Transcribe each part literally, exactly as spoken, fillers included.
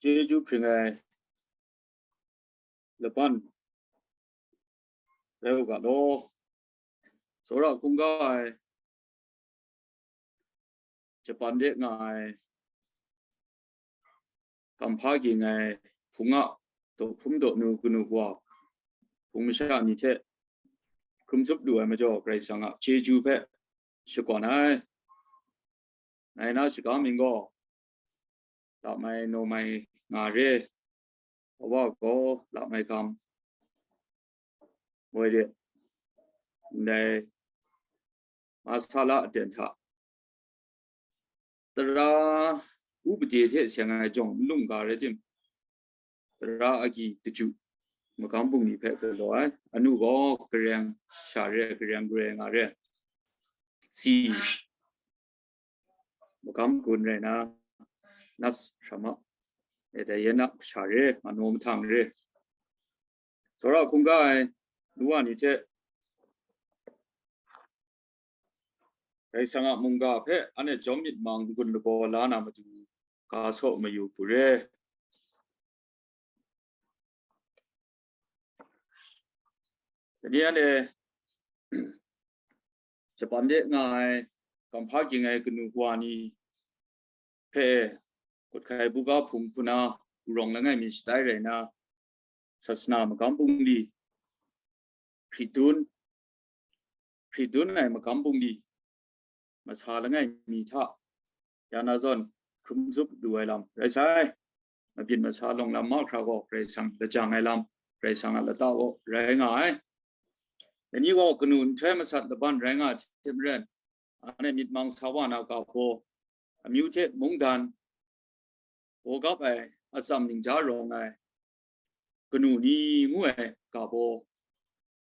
Chyeju hpring ai laban rai u ga law. Tsawra hkungga ai Japan de nga ai, kamhpa ging ai hpung a daw hpung daw nu kanu wa hpung masha ni hte hkrum tsup lu ai majaw, Karai Kasang a chyeju hpe shakawn ai. Ngai na shaga mying gaw, lamai nawmai nga re, awa gaw lamai gam moi de, ndai masala aten hta tara upade hte seng ai jawng n lung ga rai tim, tara agyi daju magam bungli hpe galaw ai, anu gaw gareng sha re, gareng gare nga re, si magam gun rai na, nas shrama, e dai yen a sha re, manu mahtang re, tsawra hkungga ai nu wa ni hte Karai Kasang a mungga hpe anhte jawm myit mang n-gun lagaw la na matu ga saw mayu hku re. Dai ni anhte Japan de nga ai kamhpa ging ai kanu wa ni hpe kut hkai buga hpung hku na, rawng langai mi shatai rai na, sasana magam bungli, hkrit dun, hkrit dun ai magam bungli, masa langai mi hta ya na zawn hkrum zup lu ai lam rai sai. Mabyin masa lawng lam mahkra gaw Karai Kasang lajang ai lam, Karai Kasang a lata gaw rai nga ai. Dai ni gaw kanu nhtoi masat laban rai nga ai hte maren, anhte myit mang sa wa na ga baw, amyu hte mungdan, gaw gap ai atsam ningja rawng ai kanu ni ngu ai ga baw.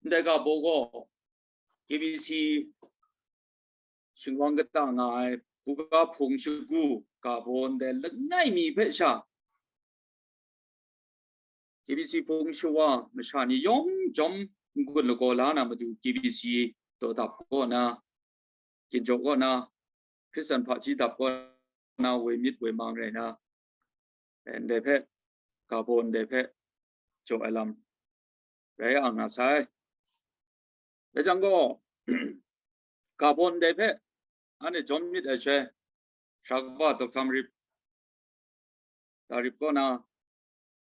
Ndai ga baw gaw K B C shingwang kata nga ai buga hpung shagu ga baw ndai langai mi hpe sha K B C hpung shawa masha ni yawng jawm n-gun lagaw la na matu K B C daw dap kaw na, Ginjaw kaw na, Hkristan hpaji dap kaw na, woi myit woi mang rai na, ndai hpe, ga baw ndai hpe jaw ai lam rai ang nga sai. Dai jang gaw, ga baw ndai hpe anhte jawm myit ai shaloi, Sara kaba Dokta Marip, Darip kaw na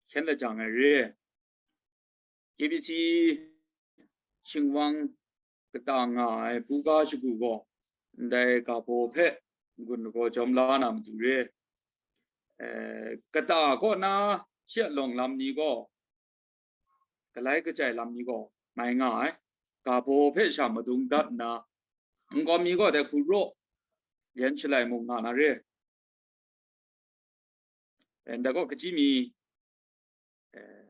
hkyen lajang ai re. K B C shingwang kata nga ai buga shagu gaw ndai ga baw hpe n-gun lagaw jawm la na matu re. Eh, kata kaw na shi a lawng lam ni gaw, galai kajai lam ni gaw mai nga ai. Ga baw hpe sha madung dat nna, nkau mi gaw dai hku raw, lyan shalai mung nga na re. Eh, ndai gaw kaji mi, eh,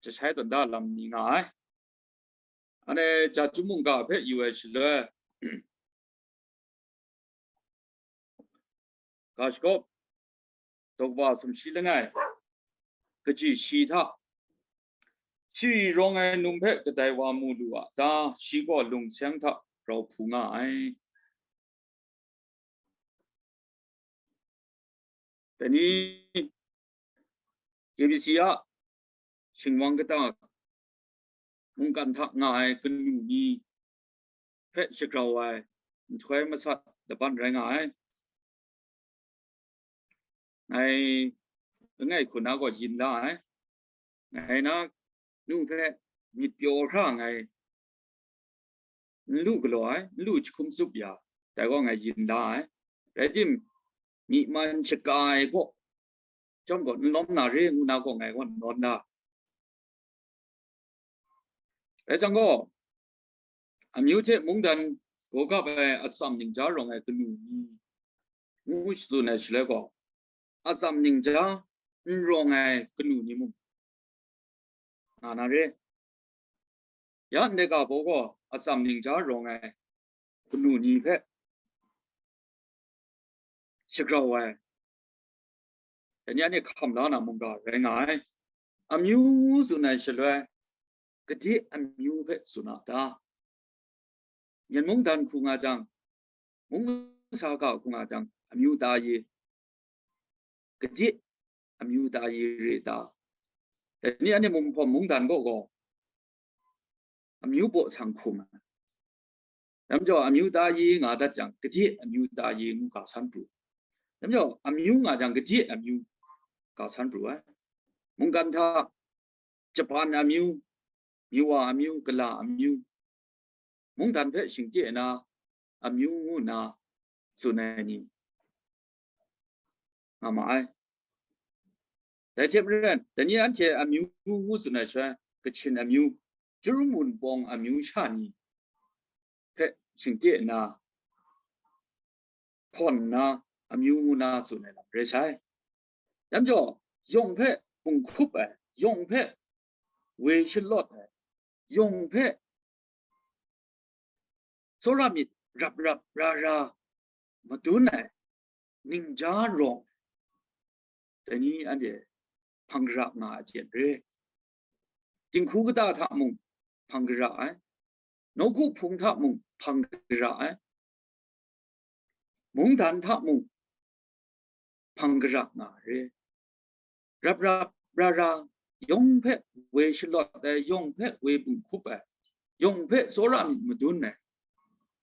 jasai tawn da lam ni nga ai. Anhte ja chyum mungga hpe yu ai shaloi, ga shagawp, daw kaba sumshi langai, kaji shi hta, shi rawng ai num hpe kadai wa mu lu a ta, shi gaw lungseng hta grau hpu nga ai. Dai ni K B C a shingwang kata mungkan hta nga ai kanu ni hpe shagrau ai nhtoi masat laban rai nga ai. Ngai langai hku na gaw yin la ai. Ngai na nu hpe myit pyaw hkra ngai n lu galaw ai, n lu jahkum tsup ya, dai gaw ngai yin la ai. Rai tim, myi man shaga ai gaw, chyawm gaw n lawm na re ngu na gaw ngai gaw nawn la. Rai jang gaw, amyu hte mungdan gaw gap ai atsam ningja rawng ai kanu ni ngu shatsun ai shaloi gaw, atsam ningja n rawng ai kanu ni mung nga na re. Ya ndai ga baw gaw atsam ningja rawng ai kanu ni hpe shagrau ai, dai ni anhte hkam la na mungga rai nga ai. Amyu tsun ai shaloi, gade amyu hpe tsun a ta? Myen mungdan hku nga jang, mung masa ga hku nga jang, amyu ta ye? gade amyu ta yi re ta? Dai ni anhte mung hpawm mungdan kaw gaw amyu baw sang hkum ai. Dai majaw, amyu ta yi nga dat jang, gade amyu ta yi ngu ga san pru. Dai majaw, amyu nga jang, gade amyu ga san pru ai. Mungkan hta, Japan amyu, Miwa amyu, Gala amyu, mungdan hpe shingkye na amyu ngu nna tsun ai ni nga ma ai. Dai hte maren, dai ni anhte amyu ngu tsun ai shaloi, Kachin amyu, Chyarum Wunpawng amyu sha ni hpe shingkye nna, hpawn nna, amyu ngu nna tsun ai lam rai sai. Dai majaw, yawng hpe bunghkup ai, yawng hpe woi shalawt ai, yawng hpe tsawra myit rap rap ra ra madun ai ningja rawng, dai ni anhte hpang gara nga ai hte re. Dinghku kata hta mung hpang gara ai, nawku hpung hta mung hpang gara ai, mungdan hta mung hpang gara nga ai re. Rap rap ra ra, yawng hpe woi shalawt ai, yawng hpe woi bunghkup ai, yawng hpe tsawra myit madun ai,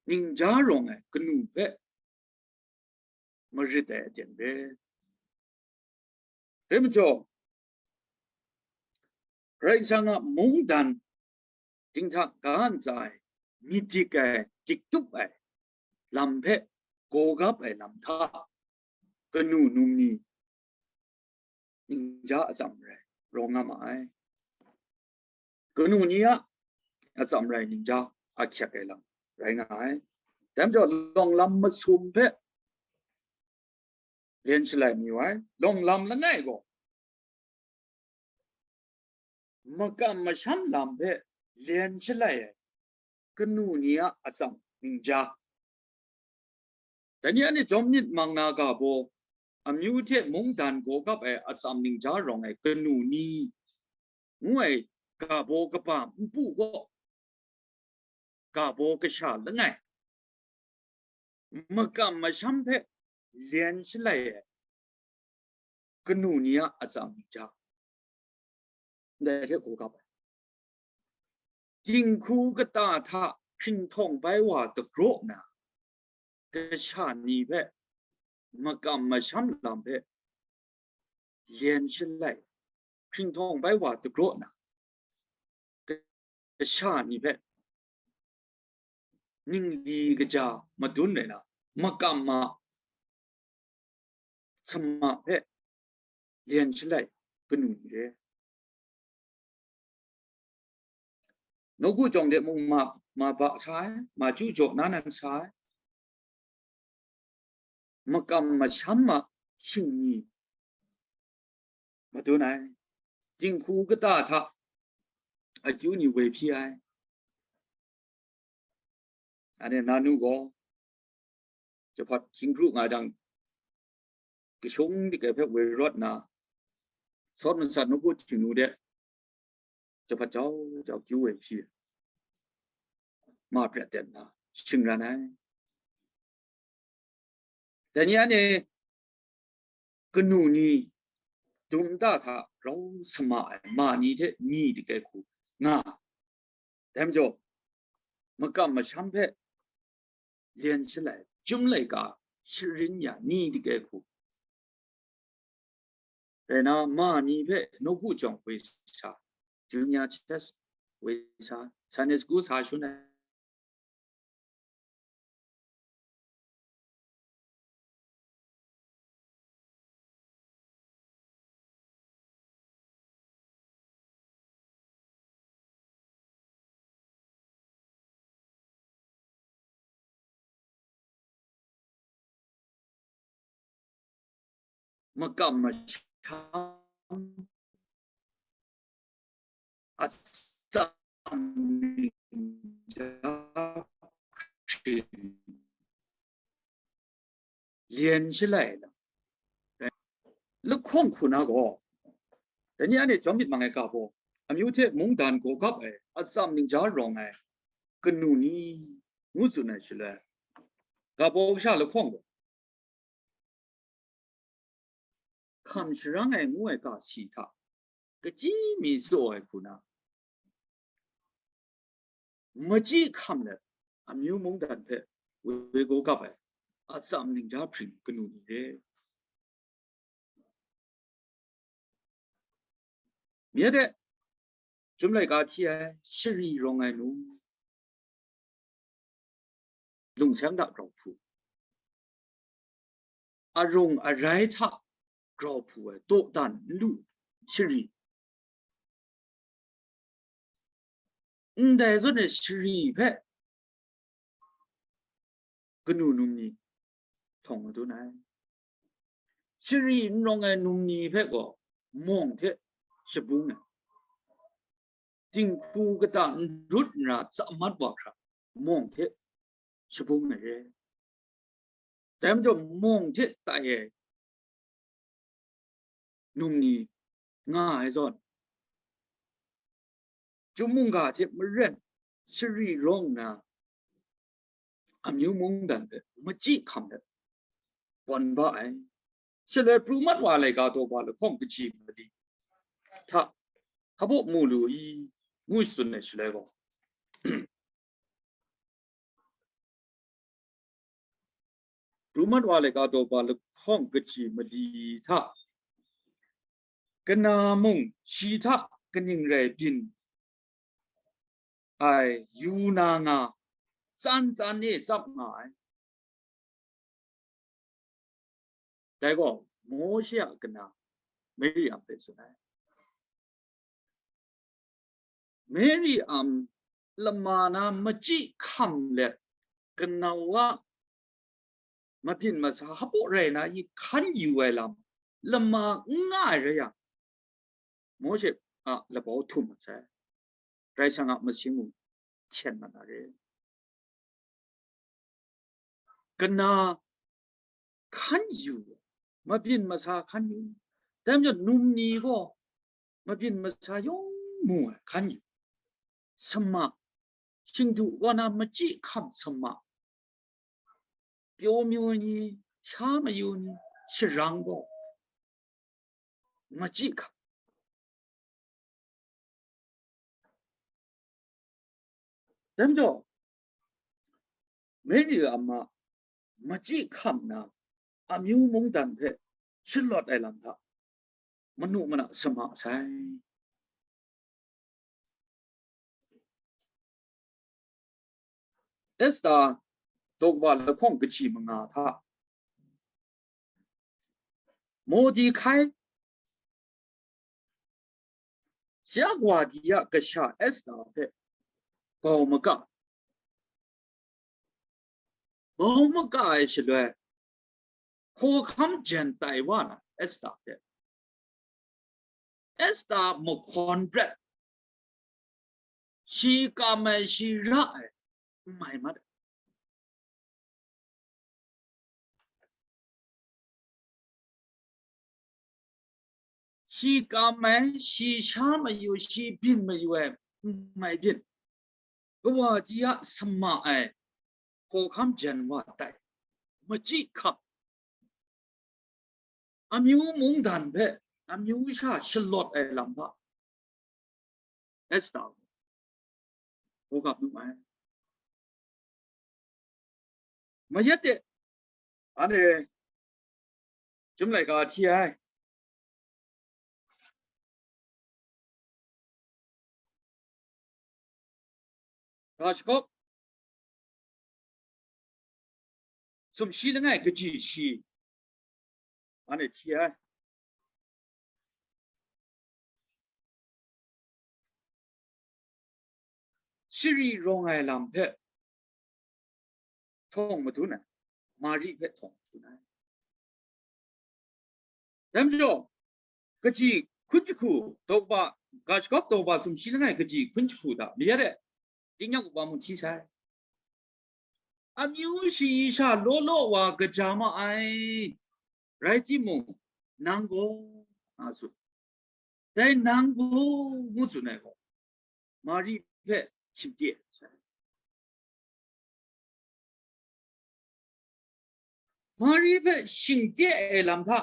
ningja rawng ai kanu hpe marit ai aten re. Dai majaw, Karai Kasang a mungdan dinghta ga ntsa ai, myit dik ai, dik tup ai lam hpe gawgap ai lam hta kanu num ni ningja atsam rai rawng nga ma ai. Kanu ni a atsam rai ningja ahkyak ai lam rai nga ai. Dai majaw, lawng lam masum hpe len shalai mi wa ai. Lawng lam langai gaw makam masham lam hpe len shalai ai kanu ni a atsam ningja. Dai ni anhte jawm myit mang na ga baw, amyu hte mungdan gawgap ai atsam ningja rawng ai kanu ni ngu ai ga baw kaba npu gaw, ga baw kasha langai, makam masham hpe len shalai ai kanu ni a atsam ningja, ndai hte gawgap ai. Dinghku kata hta hkringhtawng bai wa dagraw na, kasha ni hpe makam masham lam hpe len shalai, hkringhtawng bai wa dagraw na, kasha ni hpe ningli kaja madun rai na, makam ma sama hpe len shalai kanu ni re. Nawku jawng de mung ma, ma ba sa ai, ma chyu jaw na nan sa ai, makam masham ma shingni madun ai, dinghku kata hta akyu ni woi hpyi ai. Anhte nanu gaw, jahpat hkying kru nga jang, kashung dik ai hpe woi rawt nna, sawt masat nawku htingnu de jahpat jau jau kyu woi hpyi, ma pret ten nna shingran ai. Dai ni anhte kanu ni dum nta hta rau sama ai ma ni hte ni dik ai hku nga, dai majaw, makam masham hpe len shalai, chyum laika sharin ya ni dik ai hku rai na, ma ni hpe nawku jawng woi sa, junior church woi sa, Sunday school sa shun ai, makam masham atsam ningja hkring lyen shalai lam. Lahkawng hku na gaw, dai ni anhte jawm myit mang ai ga baw, amyu hte mungdan gawgap ai atsam ningja rawng ai kanu ni ngu tsun ai shaloi, ga baw kasha lahkawng gaw, hkam sharang ai ngu ai ga si hta, kachyi mi tsaw ai hku na, machyi hkam let, amyu mungdan hpe woi gaw gap ai atsam ningja hpring kanu ni re. Myit de, Chyum laika hti ai shari rawng ai nu, lungseng hta grau hpu, arung arai hta grau hpu ai dawdan n lu shari, ndai zawn e shari hpe kanu num ni htawng madun ai. Shari n rawng ai num ni hpe gaw mawng hte shabung ai. Dinghku kata n rut n ra tsa mat wa hkra mawng hte shabung ai re. Dai majaw mawng hte tai ai num ni nga ai zawn, Chyum mungga hte maren shari rawng nna, amyu mungdan hpe machyi hkam let, gawn ba ai. Shaloi pru mat wa laika daw ba lahkawng kaji mali hta hpa baw mu lu i, ngu tsun ai shaloi gaw, pru mat wa laika daw ba lahkawng kaji mali hta kana mung shi hta kaning rai byin ai yu na nga, tsan tsan e tsap nga ai. Dai gaw Mawshe a kana Miriam hpe tsun ai. Miriam lama na machyi hkam let, kanau a mabyin masa hpa baw rai na i hkan yu ai lam lama n nga ai rai yang, Mawshe a labau htum mat sai, Karai Kasang a masin mung hten mat na re. Kana hkan yu, mabyin masa hkan yu, dai majaw num ni gaw mabyin masa yawng mu ai hkan yu, sama, shingdu wa na machyi hkam sama, pyaw mayu ni, sha mayu ni, sharang gaw machyi hkam. Dai majaw, Miriam a machyi hkam na amyu mungdan hpe shalawt ai lam hta manu mana sama sai. Esta daw wa lahkawng kaji manga hta, Mordekai, shi a wa di a kasha Esta hpe bau maka, bau maka ai shaloi, hkawhkam jan tai wa na Esta hpe, Esta mahkawn prat, shi kam ai, shi ra ai, n mai mat ai. Shi kam ai, shi sha mayu, shi byin mayu ai, n mai byin. Kawa di a sama ai, hkawhkam jan wa tai, machyi hkam, amyu mungdan hpe amyu sha shalawt ai lam hta, Esta gaw gap nu ai. Mayat de, anhte Chyum laika hti ai, ga shagawp sumshi langai kaji shi, anhte hti ai. Shari rawng ai lam hpe htawng madun ai, Mari hpe htawng madun ai. Dai majaw, kaji hkun jahku daw wa, ga shagawp daw wa sumshi langai kaji hkun jahku hta mayat e, tingnyang upa mung hti sai. Amyu shayi sha law law wa kaja ma ai, rai timung, nang gaw, nga tsun. Dai nang gaw, ngu tsun ai gaw, Mari hpe shingte ai. Mari hpe shingte ai lam hta,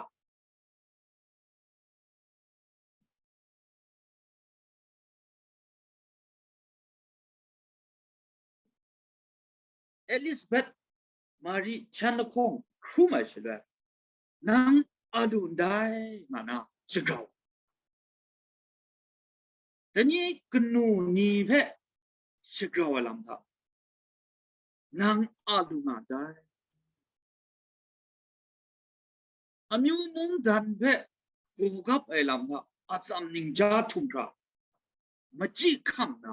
Elizabeth, Mari shan lahkawng hkrum ai shaloi, nang a lu ndai, nga na shagrau. Dai ni kanu ni hpe shagrau ai lam hta, nang a lu nga ndai. Amyu mungdan hpe gawgap ai lam hta atsam ningja htum hkra, machyi hkam na,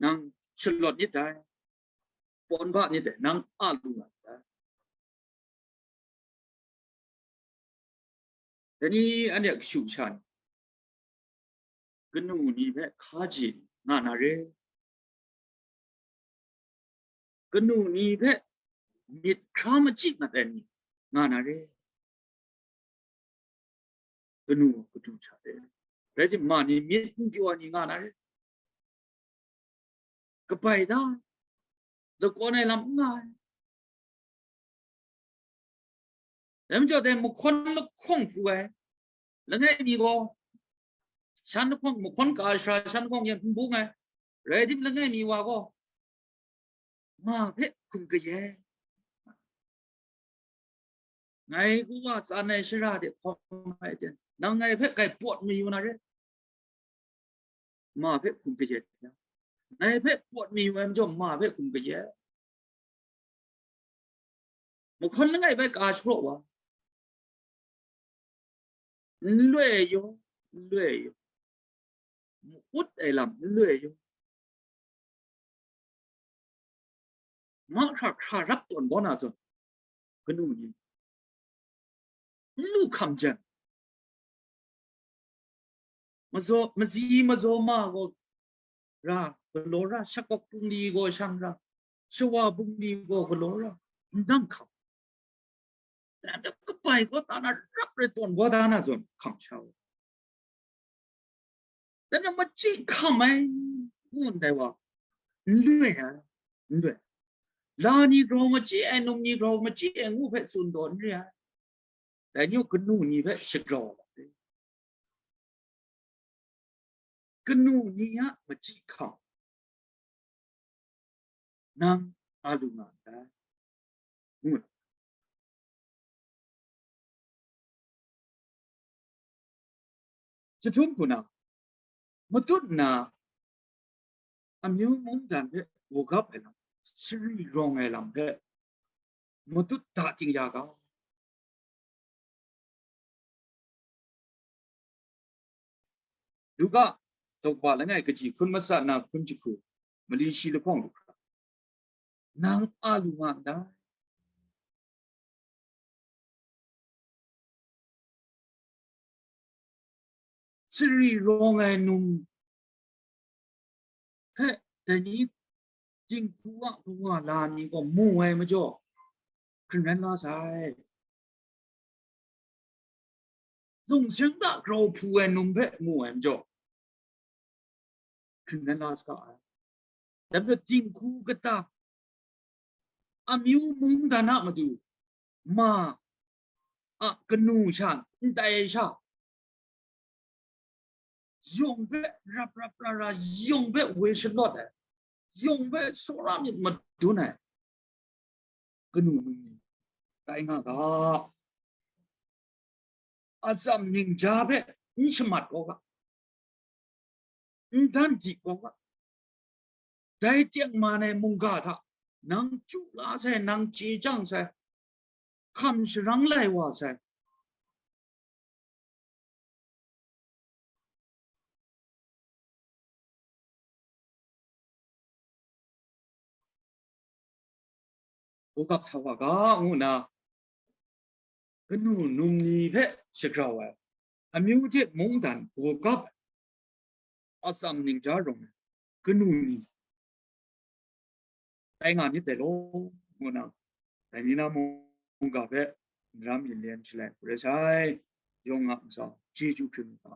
nang shalawt nit dai, pawn ba nit dai, nang a lu nga dai. Dai ni anhte kashu kasha ni, kanu ni hpe hkaji nga na re, kanu ni hpe myit hkra machyi mat ai ni nga na re, kanu kadu hta re, rai timung, ma ni myit n pyaw ai ni nga na re, kabai da, lakawn ai lam n nga ai. Dai majaw dai mahkawn lahkawng pru ai langai mi gaw, shan lahkawng, mahkawn ka shara shan lahkawng yan n bung ai, rai tim langai mi wa gaw, ma hpe hkum kayat, ngai kawa tsan ai shara de hkawm ai ten, nang ngai hpe grai pawt mayu na re, ma hpe hkum kayat, ngai hpe pawt mayu ai majaw, ma hpe hkum kayat. Mahkawn langai bai ka shapraw wa, n loi yaw, n loi yaw, ma-ut ai lam n loi yaw, mahkra hkra rap tawn kau na zawn, kanu ni n lu hkam jan, mazaw, mazi mazaw ma gaw ra galaw ra, shakawk bungli gaw shang ra, shawa bungli gaw galaw ra, n dang hkam. Dai hpe kabai kau da na, rap rai tawn kau da na zawn hkam sha u. Dai hpe machyi hkam ai ngu ndai wa, n loi ai, n loi. La ni grau machyi ai, num ni grau machyi ai ngu hpe tsun taw n re ai. Dai ni gaw kanu ni hpe shagrau ai. Kanu ni a machyi hkam, nang a lu nga ndai, ngu na. Jahtum hku na, matut nna amyu mungdan hpe gawgap ai lam, shari rawng ai lam hpe matut da ting ya ga. Luka, daw kaba langai kaji hkun matsat na hkun jahku, mali shi lahkawng lu hkra, nang a lu nga ndai. Sari rawng ai num hpe dai ni dinghku a kawa la ni gaw mu ai majaw, hkring rai la sai. Lungseng hta grau hpu ai num hpe mu ai majaw, hkring rai la saga ai. Dai majaw dinghku kata, amyu mungdan a matu, ma a kanu sha, ndai sha, yawng hpe rap rap ra ra, yawng hpe woi shalawt ai, yawng hpe tsawra myit madun ai kanu num ni tai nga ga, atsam ningja hpe n shamat kau ga, n dan di kau ga, dai tengman ai mungga hta nang chyu la sai, nang chye chyang sai, hkam sharang lai wa sai. Gawgap sa wa ga, ngu nna kanu num ni hpe shagrau ai, amyu hte mungdan gawgap ai, atsam ningja rawng ai kanu ni tai nga myit dai law, ngu nna, dai ni na mungga hpe n ram yin len shalai hku rai sai. Yawng a ntsa chyeju hkring u ga.